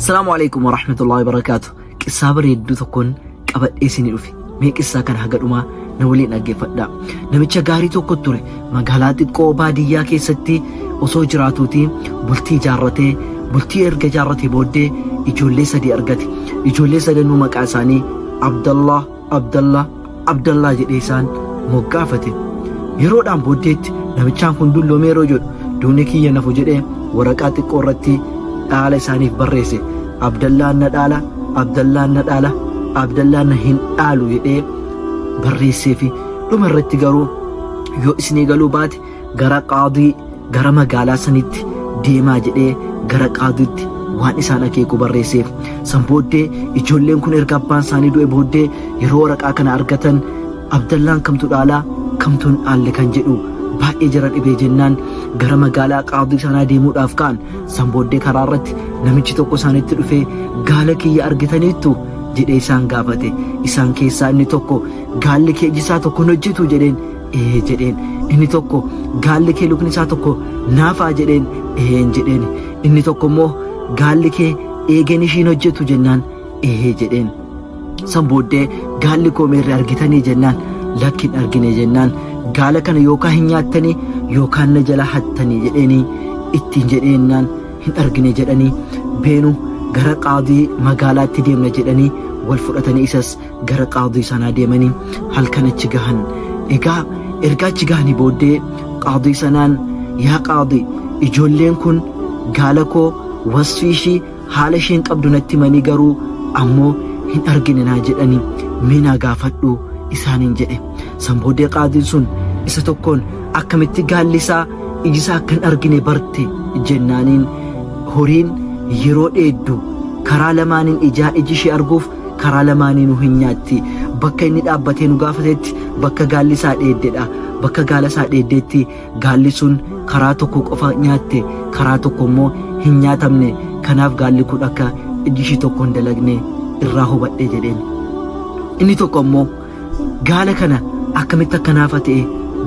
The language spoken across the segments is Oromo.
Salaamu alaikum warahmatullahi wabarakaatu. Qissaa bareedduu tokkoon qabadhee isinii dhufe. Mee qissaa kana haga dhumaa na waliin dhaggeeffadhaa. Namicha gaarii tokko ture magaalaa xiqqoo baadiyyaa keessatti osoo jiraatuuti bultii ijaarratee bultii erga ijaarratee booddee ijoollee sadii argate. Ijoollee sadanuu maqaa isaanii Abdallah, Abdallah, Abdallah jedhee isaan moggaafate. Yeroodhaan booddeetti namichaan kun dulloomee yeroo jedhu duuni kiyya nafu jedhee waraqaa xiqqoo irratti dhaala isaaniif barreesse. Abdallaan na dhaala, Abdallaan na dhaala, Abdallaan na hin dhaalu jedhee barreesseefi dhuma irratti garuu yoo isinii galuu baate gara qaadii gara magaalaa sanitti deemaa jedhee gara qaadiitti waan isaan akeeku barreesseef. San booddee ijoolleen kun erga abbaan isaanii du'e booddee yeroo waraqaa kana argatan Abdallaan kamtu dhaalaa kamtu hin dhaalle kan jedhu baay'ee jara dhibee jennaan gara magaalaa qaadii sanaa deemuudhaaf ka'an. San booddee karaa irratti namichi tokko isaanitti dhufee gaala kiyya argitaniittu jedhee isaan gaafate. Isaan keessaa inni tokko gaalli kee iji isaa tokko hin hojjetu jedheen. Ee jedheen. Inni tokko gaalli kee lukni isaa tokko naafaa jedheen. Een jedheen. Inni tokko immoo gaalli kee eegeen ishiin hojjetu jennaan. Ee jedheen. San booddee gaalli koo meerre argitanii jennaan lakki hin argine jennaan gaala kana yookaan hin nyaattanii yookaan na jala hattanii jedheenii ittiin jedheennaan hin argine jedhanii beenu gara qaadii magaalaatti deemna jedhanii wal fudhatanii isas gara qaadii sanaa deemanii halkan achi gahan. Egaa erga achi gahanii booddee qaadii sanaan yaa qaadii ijoolleen kun gaala koo wasfii ishii haala isheen qabdu natti himanii garuu ammoo hin argine naa jedhanii mee naa gaafadhu isaaniin jedhe. San booddee qaadiin sun isa tokkoon akkamitti gaalli isaa iji isaa akka hin argine barte jennaaniin horiin yeroo dheeddu karaa lamaaniin ijaa iji ishee arguuf karaa lamaaniinuu hin nyaatti. Bakka inni dhaabbatee nu gaafatetti bakka gaalli isaa dheeddedha. Bakka gaala isaa dheeddeetti gaalli sun karaa tokko qofa nyaatte karaa tokko immoo hin nyaatamne. Kanaaf gaalli kun akka iji ishii tokko hin dalagne irraa hubadhe jedheen. Inni tokko ammoo gaala kana akkamitti akka naafa ta'e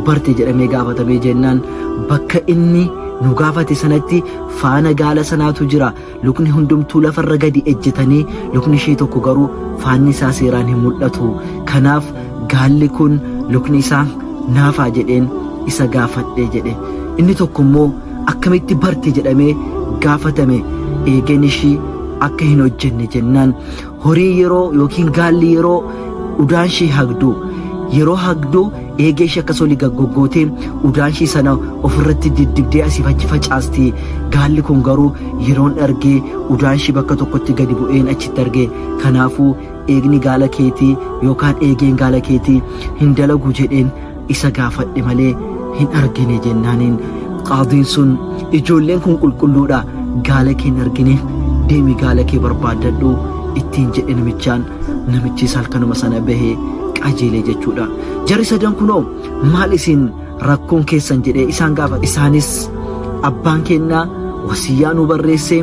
barte jedhamee gaafatamee jennaan bakka inni nu gaafate sanatti faana gaala sanaatu jira. Lukni hundumtuu lafarra gadi ejjetanii lukni ishee tokko garuu faanni isaa seeraan hin mul'atu. Kanaaf gaalli kun lukni isaa naafaa jedheen isa gaafadhe jedhe. Inni tokko immoo akkamitti barte jedhamee gaafatame eegeen ishii akka hin hojjenne jennaan horii yeroo yookiin gaalli yeroo udaan ishii hagdu yeroo hagdu eegee ishii akkas olii gaggoggootee udaan ishii sana ofirratti diddibdee asiif achi facaasti. Gaalli kun garuu yeroon argee udaan ishii bakka tokkotti gadi bu'een achitti arge. Kanaafuu eegni gaala keetii yookaan eegeen gaala keetii hin dalagu jedheen isa gaafadhe malee hin argine jennaaniin qaadiin sun ijoolleen kun qulqulluudha gaala kee hin argine deemi gaala kee barbaaddadhu ittiin jedhe namichaan namichis halkanuma sana bahee qajeele jechuudha. Jarri sadan kunoo maal isin rakkoon keessan jedhee isaan gaafate. Isaanis abbaan keenya wasiyyaa nu barreesse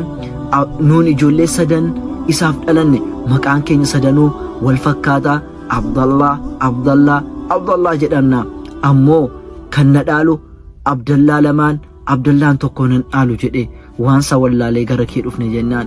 nuun ijoollee sadan isaaf dhalanne maqaan keenya sadanuu wal fakkaata Abdallaa Abdallaa Abdallaa jedhamna ammoo kan na dhaalu Abdallaa lamaan Abdallaan tokko nan dhaalu jedhe waan sa wallaalee gara kee dhufne jennaan.